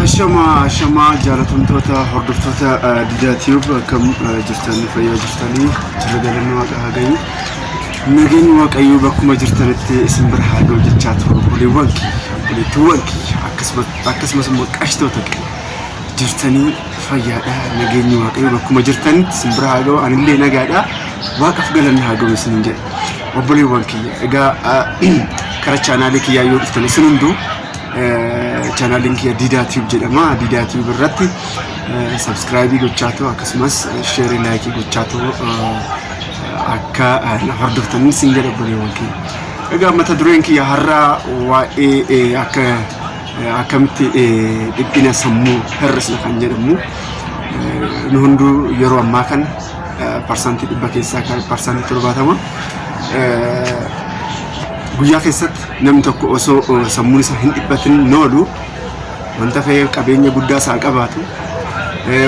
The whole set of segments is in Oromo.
Ashama ashama jaalatamtoota hordoftoota Didaa Tube akkam jirtanii fayyaa jirtanii jirra galanni waaqa haa gayu. Nageenyi waaqayyoo bakkuma jirtanitti isin bira haa ga'u jechaa ture obboleewwan kiyya obboleettiiwwan kiyya akkasumas immoo qashtoota kiyya jirtanii fayyaadha nageenyi waaqayyoo bakkuma jirtanitti isin bira haa ga'u anillee nagaadha waaqaf galanni haa ga'u isinin jedha obboleewwan kiyya egaa karaa chaanaalii kiyyaa yoo dhuftan isin hunduu chaanaaliin kiyya Diidaa Tube jedhama. Diidaa Tube irratti sabskraayibii gochaa ta'u akkasumas sheerii laayikii gochaa ta'u akka na hordoftanii sin jedha obboleewwan kiyya. Egaa mata dureen kiyya har'aa waa'ee akka akkamitti dhiphina sammuu hir'isna kan jedhamu nu hunduu yeroo ammaa kana 100% keessaa kan 70% guyyaa keessatti Namni tokko osoo sammuun isaa hin dhiphatin hin oolu. Wanta fe'ee qabeenya guddaa isaa qabaatu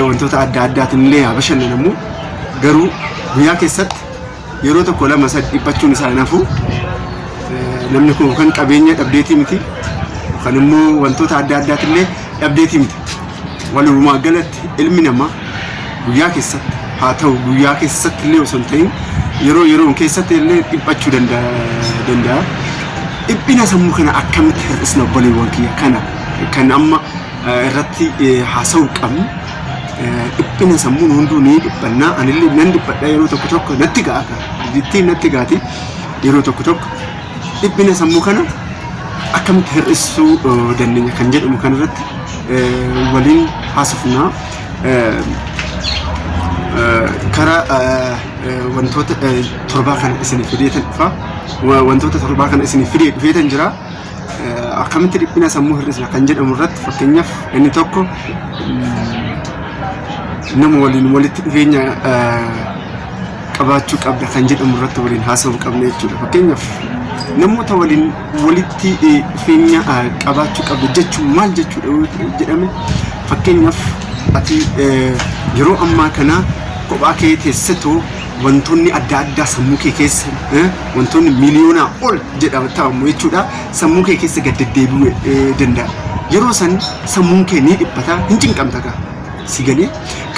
wantoota adda addaatiin illee haa bashannanamu. Garuu guyyaa keessatti yeroo tokko lama sadi dhiphachuun isaa hin hafu. Namni kun kan qabeenya dhabdeetii miti yookaan immoo wantoota adda addaatiin illee dhabdeetii miti. Walumaa galatti ilmi namaa guyyaa keessatti haa ta'u guyyaa keessatti illee osoo hin ta'in yeroo yeroon keessatti illee dhiphachuu danda'a. Dhiphina sammuu kana akkamitti hir'isna obboleewwan kiyya kana kan amma irratti haasa'uu qabnu dhiphina sammuun hunduu ni dhiphanna anillee nan dhiphadha yeroo tokko tokko natti ga'a ittiin natti gaati yeroo tokko tokko dhiphina sammuu kana akkamitti hir'isuu dandeenya kan jedhamu kanarratti waliin haasofna. Karaa wantoota torbaa kana isinii fideetan dhufa. Wantoota torbaa kana isinii fidee dhufeetan jira. Akkamitti dhiphina sammuu hir'isna kan jedhamu irratti fakkeenyaaf inni tokko nama waliin walitti dhufeenya qabaachuu qabda kan jedhamu irratti waliin haasa'uu qabna jechuudha. Fakkeenyaaf namoota waliin walitti dhufeenya qabaachuu qabda jechuun maal jechuudha yoo jedhame fakkeenyaaf ati yeroo ammaa kana kophaa kee teessetoo wantoonni adda addaa sammuu kee keessa wantoonni miliyoonaa ol jedhama ta'amu jechuudha sammuu kee keessa gad deddeebi'uu danda'a. Yeroo san sammuun kee ni dhiphata hin cinqamta gaa si galee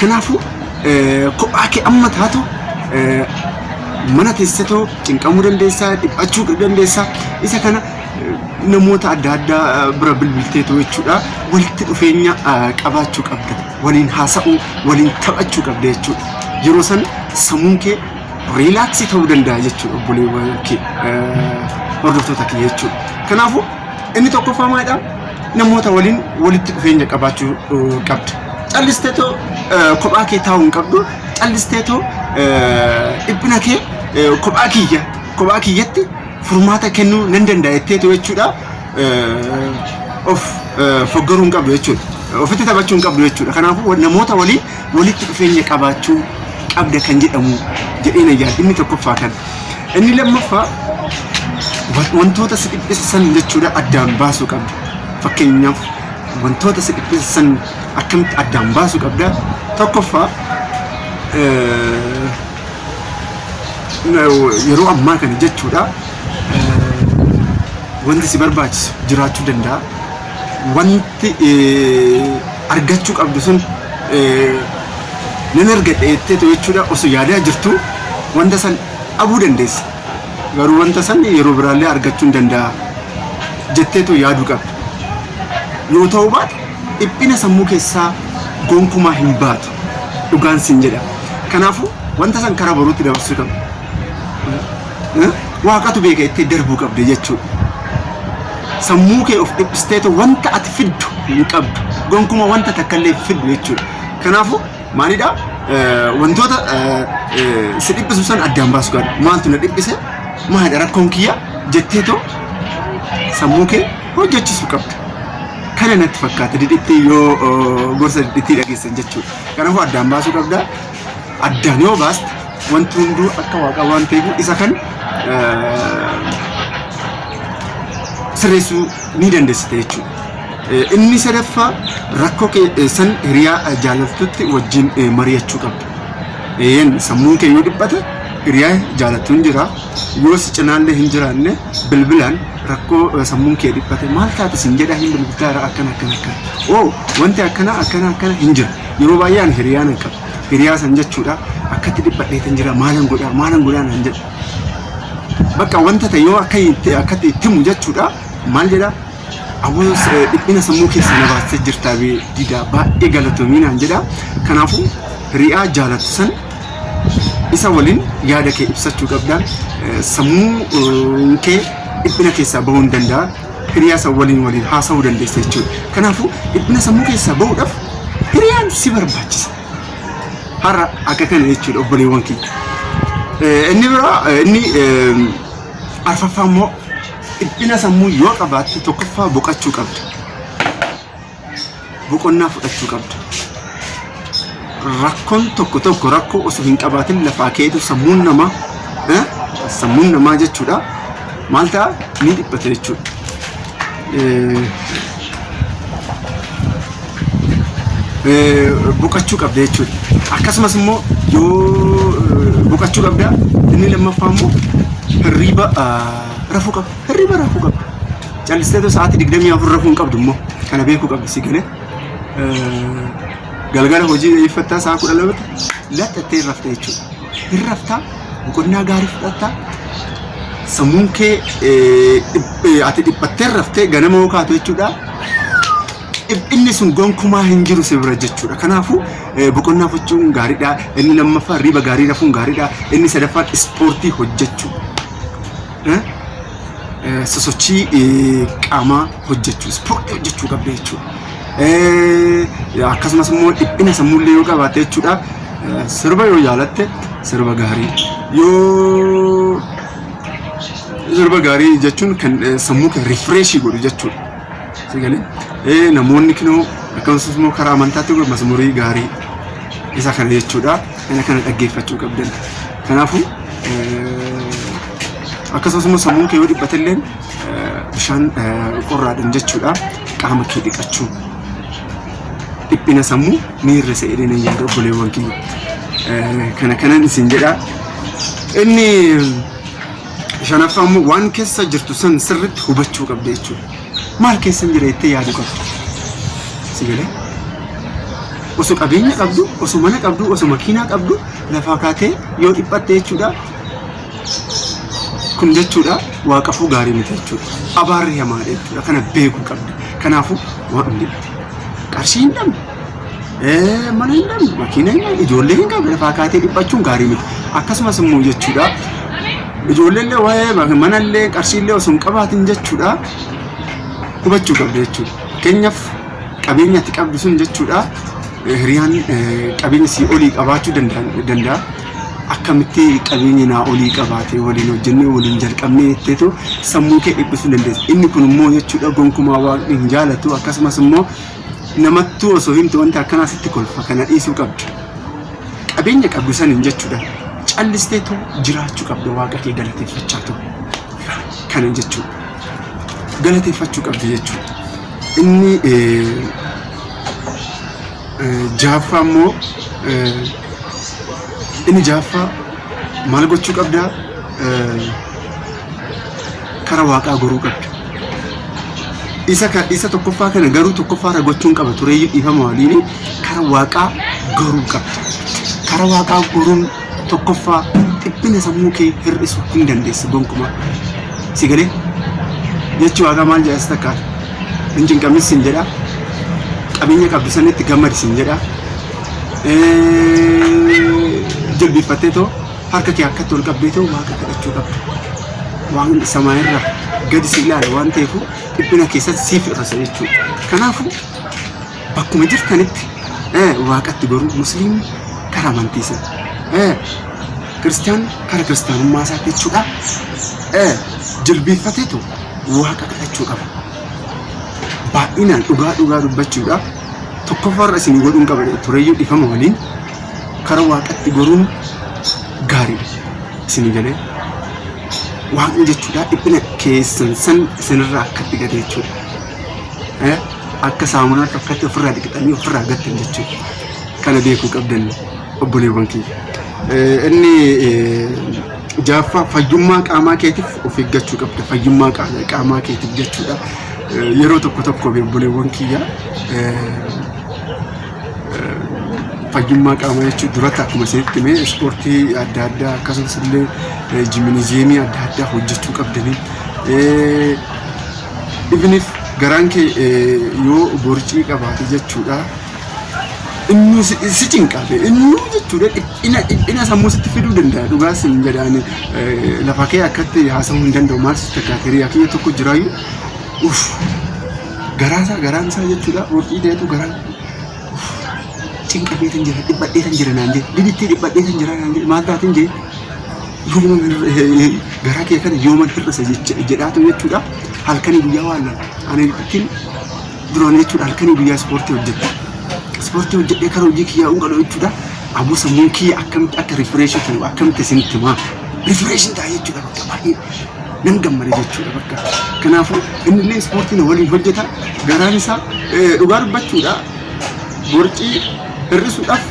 kanaafuu kophaa kee amma taatu mana teessetoo cinqamuu dandeessaa, dhiphachuu dandeessaa. Isa kana namoota adda addaa bira bilbilteetu jechuudha. Walitti dhufeenya qabaachuu qabda. Waliin haasa'uu, waliin taphachuu qabda jechuudha. Yeroo san sammuun kee riilaaksii ta'uu danda'a jechuudha obboleewwan kee hordoftoota kee jechuudha. Kanaafuu inni tokkoffaa maalidha? Namoota waliin walitti dhufeenya qabaachuu qabda. Callisteetoo kophaa kee taa'uu hin qabdu. Callisteetoo dhiphina kee kophaa kiyya kophaa kiyyatti furmaata kennuu nan danda'a jetteetu jechuudha of foggaruu hin qabdu jechuudha. Ofitti taphachuu hin qabdu jechuudha. Kanaafuu namoota waliin walitti dhufeenya qabaachuu qabda kan jedhamu jedhee na yaada. Inni tokkoffaa kana. Inni lammaffaa wantoota si dhiphisan jechuudha addaan baasuu qabda. Fakkeenyaaf wantoota si dhiphisan akkamitti addaan baasuu qabda? Tokkoffaa yeroo ammaa kana jechuudha wanti si barbaachisu jiraachuu danda'a. Wanti argachuu qabdu sun nan argadha jetteetu jechuudha osoo yaadaa jirtu wanta san dhabuu dandeessa. Garuu wanta san yeroo biraallee argachuu hin danda'a jetteetu yaaduu qabda. Yoo ta'uu baate dhiphina sammuu keessaa gonkumaa hin baatu. Dhugaan siin jedha. Kanaafuu wanta san karaa boruutti dabarsuu qabda. Waaqatu beeka jettee darbuu qabda jechuudha. Sammuu kee of dhiphisteetu wanta ati fiddu hin qabdu. Gonkumaa wanta takka illee fiddu jechuudha. Kanaafuu maalidha? Wantoota si dhiphisu san addaan baasuu qabda. Maaltu na dhiphise? Maalidha rakkoon kiyya? Jetteetoo sammuu kee hojjechiisuu qabda. Kana natti fakkaata didhitti yoo gorsa didhittii dhageessan jechuudha. Kanaafuu addaan baasuu qabda. Addaan yoo baaste wanti hunduu akka waaqaa waan ta'eef isa kan sirreessuu ni dandeessite jechuudha. Inni sadaffaa rakkoo kee san hiriyaa jaalattutti wajjin mari'achuu qabda. Eeyyeen sammuun kee yoo dhiphate hiriyaa jaalattu hin jira. Yoo si cinaallee hin jiraanne bilbilaan Rakkoo sammuun kee dhiphate maal taate sin jedha hin bilbiltaara akkana akkana akkana. Oo wanti akkana akkana akkana hin jiru. Yeroo baay'ee ani hiriyaa nan qaba. Hiriyaa san jechuudha akkatti dhiphadheetan jira maalan godhaa maalan godhaa naan jedha. Bakka wanta ta'e yoo akka itti akkatti itti himu jechuudha maal jedha aboo dhiphina sammuu keessa na baastee jirtaa bee didaa baay'ee galatoomii naan jedha. Kanaafuu hiriyaa jaalattu san isa waliin yaada kee ibsachuu qabda. Sammuu kee dhiphina keessaa bahuu hin danda'a. Hiriyaa san waliin waliin haasa'uu dandeessa jechuudha. Kanaafuu dhiphina sammuu keessaa bahuudhaaf hiriyaan si barbaachisa. Har'a akka kana jechuudha obboleewwan kiyya. Inni biraa inni arfaffaa immoo dhiphina sammuu yoo qabaatte tokkoffaa boqachuu qabda. Boqonnaa fudhachuu qabda. Rakkoon tokko tokko rakkoo osoo hin qabaatin lafaa keetu sammuun namaa sammuun namaa jechuudha maal ta'a ni dhiphata jechuudha. Boqachuu qabda jechuudha. Akkasumas immoo yoo boqachuu qabda inni lammaffaa immoo hirriiba rafuu qabda. Hirriiba rafuu qabda. Callistee sa'aatii 24 rafuu hin qabdu immoo kana beekuu qabda si galee. Galgala hojii dhiyeeffattaa sa'a 12tti laxxattee hin rafta jechuudha. Hin raftaa boqonnaa gaarii fudhattaa sammuun kee ati dhiphattee raftee ganama yoo kaatu jechuudha. Dhiphinni sun gonkumaa hin jiru si bira jechuudha. Kanaafuu boqonnaa fudhachuun gaariidha. Inni lammaffaa riba gaarii rafuun gaariidha. Inni sadaffaan ispoortii hojjechuu. Sosochii qaamaa hojjechuu, ispoortii hojjechuu qabda jechuudha. Akkasumas immoo dhiphina sammuullee yoo qabaatte jechuudha. Sirba yoo jaalatte sirba gaarii yoo sirba gaarii jechuun kan sammuu kee refresh godhu jechuudha. Sagalee namoonni kinoo akkasumas immoo karaa amantaatti masmurii gaarii isa kana jechuudha. Kana kana dhaggeeffachuu qabdan. Kanaafuu akkasumas immoo sammuun kee yoo dhiphate illee bishaan qorraadhaan jechuudha qaama kee dhiqachuu dhiphina sammuu ni hir'isa jedhee nan yaada obboleewwan kiyya. Kana kanan isin jedha. Inni shanaffaa immoo waan keessa jirtu san sirriitti hubachuu qabda jechuudha. Maal keessa jira jettee yaaduu qabda. Si galee? Osoo qabeenya qabdu, osoo mana qabdu, osoo makiinaa qabdu lafaa kaatee yoo dhiphatte jechuudha. Kun jechuudha waaqafuu gaarii miti jechuudha. Abaarri hamaadha jechuudha. Kana beekuu qabda. Kanaafuu waan qarshii hin dhabne, mana hin dhabne, makiina hin dhabne, ijoollee hin qabne lafaa kaatee dhiphachuun gaarii miti. Akkasumas immoo jechuudha ijoollee waa'ee manallee qarshiillee osoo hin qabaatin jechuudha hubachuu qabda jechuudha. Fakkeenyaaf qabeenya ati qabdu sun jechuudha hiriyaan qabeenya sii olii qabaachuu danda'a. Akkamitti qabeenya naa olii qabaate waliin hojjennee waliin jalqabnee jetteetu sammuu kee dhiphisuu dandeessa. Inni kun immoo jechuudha gonkumaa waaqni hin jaalatu akkasumas immoo namattuu osoo himtu wanta akkanaa sitti kolfa kana dhiisuu qabda. Qabeenya qabdu saniin jechuudha callisteetu jiraachuu qabda waaqa kee galateeffachaa ta'u. Kana jechuudha. Galateeffachuu qabda jechuudha. Inni jaaffaa immoo inni jaaffaa maal gochuu qabda? Kara waaqaa goruu qabda. Isa isa tokkoffaa kana garuu tokkoffaarra gochuun qaba tureeyyuu dhiifama waliin kara waaqaa goruu qabda. Kara waaqaa goruun tokkoffaa dhiphina sammuu kee hir'isuu hin dandeessu gonkumaa. Si galee? Jechi waaqaa maal jedha si takkaata? Hin cinqamis sin jedha. Qabeenya qabdu sanitti gammadi sin jedha. Jilbiiffattee too harka kee akkatti ol qabdee too waaqa kadhachuu qabda. Waaqni samaayirraa gadi si ilaala waan ta'eef dhiphina keessatti siif hir'isa jechuudha. Kanaafuu bakkuma jirtanitti waaqatti goruu musliimni karaa amantii isaa kiristaan karaa kiristaanummaa isaatti jechuudha jilbiiffateetu waaqa kadhachuu qaba. Baay'inaan dhugaa dhugaa dubbachuudha tokkoffaarra isin godhuun qaba tureyyuu dhifama waliin karaa waaqatti goruun gaariidha. Isin galee waaqni jechuudha dhiphina keessan san isinirraa akkatti gate jechuudha. Akka saamunaa akkatti ofirraa dhiqxanii ofirraa gattan jechuudha. Kana beekuu qabdan obboleewwan kiyya. Inni Jaaffaa, fayyummaa qaamaa keetiif of eeggachuu qabda. Fayyummaa qaamaa keetiif jechuudha. Yeroo tokko tokko obboleewwan kiyya, fayyummaa qaamaa jechuun duratti akkuma isinitti hime ispoortii adda addaa akkasumas illee gymnasium adda addaa hojjechuu qabdanii. Even if garaan kee yoo borcii qabaate jechuudha. Inni si cinqaate inni jechuudha, dhiphina dhiphina sammuu sitti fiduu danda'a. Dhugaa sin jedhaan, lafa kee akkatti haasa'uu hin danda'u. Maal sitti fakkaate? Hiriyaa kiyya tokko jiraayyuu, uff, garaasaa garaan isaa jechuudha borcii ta'etu, garaan cinqameetan jira, dhiphadheetan jira naan jedhe. Diditti dhiphadheetan jira naan jedhe. Maal taatin jedhe? Yooman garaa kee kana yooman hir'isa jedhaatu jechuudha. Halkanii guyyaa waan lama ani ittiin duraan jechuudha halkanii guyyaa ispoortii hojjedha. Ispoortii hojjedhee karaa hojii kiyyaa galu jechuudha. Aboo, sammuun kiyya akkamitti akka refresh ta'u akkamitti isinitti himaa? Refresh ta'a jechuudha, bakka baay'ee nan gammada jechuudha bakka. Kanaafuu inni illee ispoortii na waliin hojjeta. Garaan isaa dhugaa dubbachuudha, borcii hir'isuudhaaf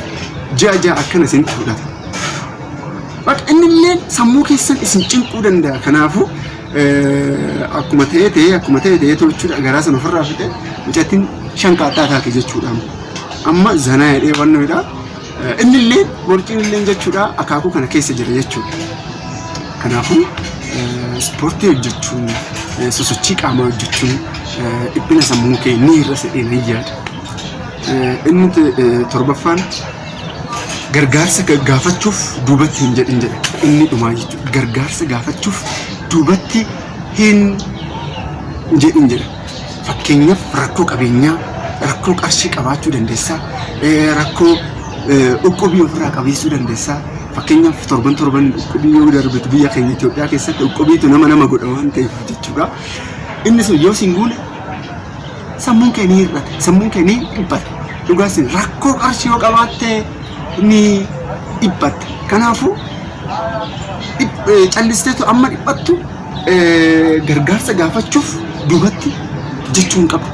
ji'a ji'a akkana isinitti fudhata. Bakka inni illee sammuu keessan isin cinquu danda'a. Kanaafuu akkuma ta'ee ta'ee akkuma ta'e ta'ee jechuudha, garaa sana ofirraa fixe, mucattiin shanqaaxxaa taate jechuudha. Amma zanaa jedhee wannoodha. Inni illee borciin illee jechuudha akaakuu kana keessa jira jechuudha. Kanaafuu ispoortii hojjechuun, sosochii qaamaa hojjechuun dhiphina sammuu kee ni hir'isa jedhee nan yaada. Inni torbaffaan, gargaarsa gaafachuuf duubatti hin jedhin jedha. Inni dhumaa jechuudha. Gargaarsa gaafachuuf duubatti hin jedhin jedha. Fakkeenyaaf rakkoo qabeenyaa, rakkoo qarshii qabaachuu dandeessaa, rakkoo dhukkubbii ofirraa qabeessuu dandeessaa. Fakkeenyaaf torban torban dhukkubbii yoo darbitu, biyya keenya Itoophiyaa keessatti dhukkubbiitu nama nama godha waan ta'eef jechuudha. Inni sun yoo siin guune sammuun kee ni hir'ata, sammuun kee ni dhiphata. Dhugaas rakkoo qarshii yoo qabaatte ni dhiphatta. Kanaafuu callisteetu amma dhiphattu gargaarsa gaafachuuf duubatti jechuu hin qabdu.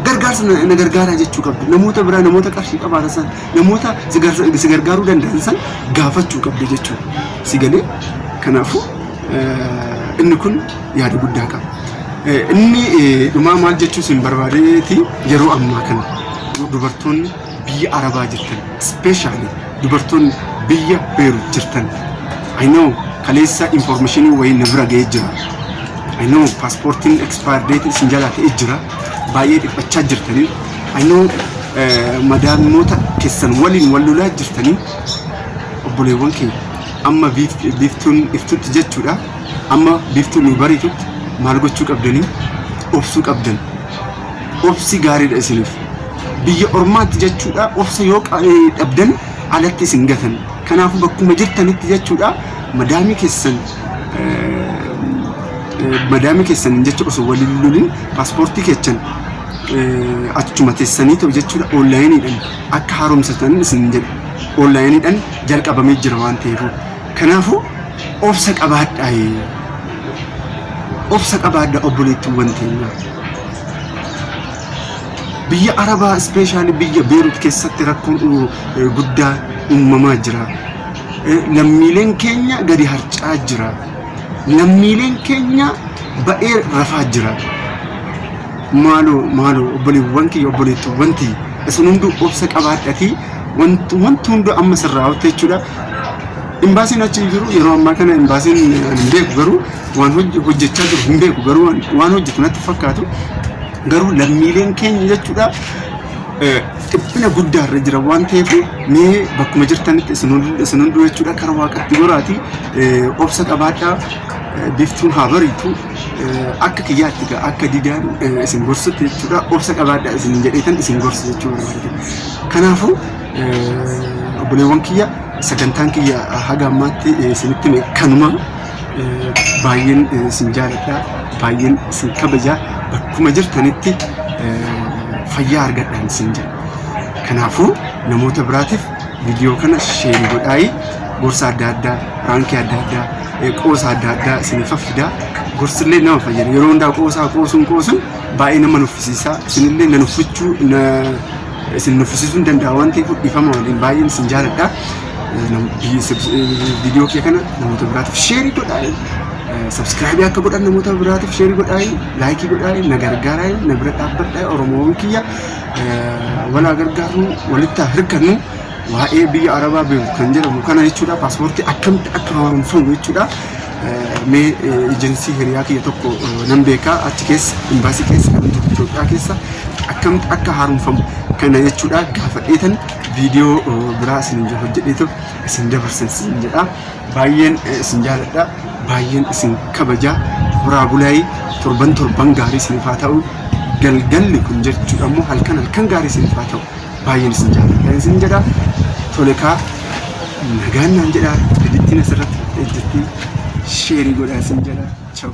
Gargaarsa na gargaaraa jechuu qabdu. Namoota biraa, namoota qarshii qabaatan san, namoota si gargaaruu danda'an san gaafachuu qabdu jechuudha. Si galee? Kanaafuu inni kun yaada guddaa qaba. Inni dhumaa maal jechuu isin barbaadeeti? Yeroo ammaa kana dubartoonni biyya Arabaa jirtan, especially dubartoonni biyya Beerut jirtan, I know kaleessa information wayii na bira ga'ee jira. I know paaspoortiin expire date isin jalaa ta'ee jira. Baay'ee dhiphachaa jirtanii. I know madaamoota keessan waliin wal lolaa jirtanii. Obboleewwan keenya, amma biiftuun iftutti jechuudha. Amma biiftuun nu bariitutti maal gochuu qabdanii? Obsuu qabdan. Obsi gaariidha isiniif. Biyya ormaatti jechuudha obsa yoo dhabdan alatti isin gatan. Kanaafuu bakkuma jirtanitti jechuudha madaamii keessan jecha osoo waliin lolin paaspoortii keessan achuma teessanii ta'u jechuudha onlineiidhaan akka haaromsatan isin jedha. Onlineiidhaan jalqabamee jira waan ta'eef. Kanaafuu obsa qabaadhaa. Obsa qabaadhaa, obboleettiiwwan teenya. Biyya Arabaa, especially biyya Beerut keessatti rakkoon guddaa uumamaa jira. Lammiileen keenya gadi harcaa jira. Lammiileen keenya ba'ee rafaa jira. Maaloo maaloo, obboleewwan kiyya, obboleettiiwwan tiyya, isin hunduu obsa qabaadhatii wanti hunduu amma sirraa'utti jechuudha. Imbaasiin achi jiru yeroo ammaa kana, imbaasiin ani hin beeku, garuu waan hojjechaa jiru hin beeku, garuu waan hojjetu natti fakkaatu. Garuu lammiileen keenya jechuudha dhiphina guddaa irra jira waan ta'eef, mee bakkuma jirtanitti isin hunduu jechuudha kara Waaqatti goraati, obsa qabaadhaa, biiftuun haa bariitu. Akka kiyyaatti egaa, akka didaan isin gorsutti jechuudha, obsa qabaadhaa isin jedheetan isin gorsu jechuu barbaade. Kanaafuu obboleewwan kiyya, sagantaan kiyya haga ammaatti isinitti hime kanuma. Baay'een isin jaaladha, baay'een isin kabaja. Bakkuma jirtanitti fayyaa argadhaan isin jedha. Kanaafuu namoota biraatiif viidiyoo kana share godhaayi. Gorsa adda addaa, prankii adda addaa, qoosa adda addaa isiniif fidaa. Gorsillee nama fayyada. Yeroo hundaa qoosaa qoosuun qoosuun baay'ee nama nuffisiisa. Isinillee na nuffichuu, isin nuffisiisuu hin danda'a waan ta'eef, dhiifama waliin, baay'een isin jaaladha. Viidiyoo kee kana namoota biraatiif share godhaa. Subscribe akka godhan namoota biraatiif share godhaa, like godhaa, na gargaaraa, na bira dhaabbadhaa. Oromoon kiyya walaa gargaarnu, walitti haa hirkannu. Waa'ee biyya Arabaa beeku kan jedhamu kana jechuudha. Paaspoortii akkamitti akka haaromfamu jechuudha. Mee ejensii hiriyaa kiyya tokko nan beekaa, achi keessa, imbaasii keessa kan hojjetu, Itoophiyaa keessa akkamitti akka haaromfamu kana jechuudha. Gaafadheetan viidiyoo biraa isin hojjedheetu isin dabarsan isin jedha. Baay'een isin jaaladha. Baay'een isin kabaja. Horaa bulaayii, torban torban gaarii isiniif haa ta'u. Galgalli kun jechuudha immoo halkan halkan gaarii isiniif haa ta'u. Baay'een isin jaaladha isin jedha. Tole kaa, nagaan naan jedha. Didittiin asirratti jirti. Share godhaa isin jedha. Ciao.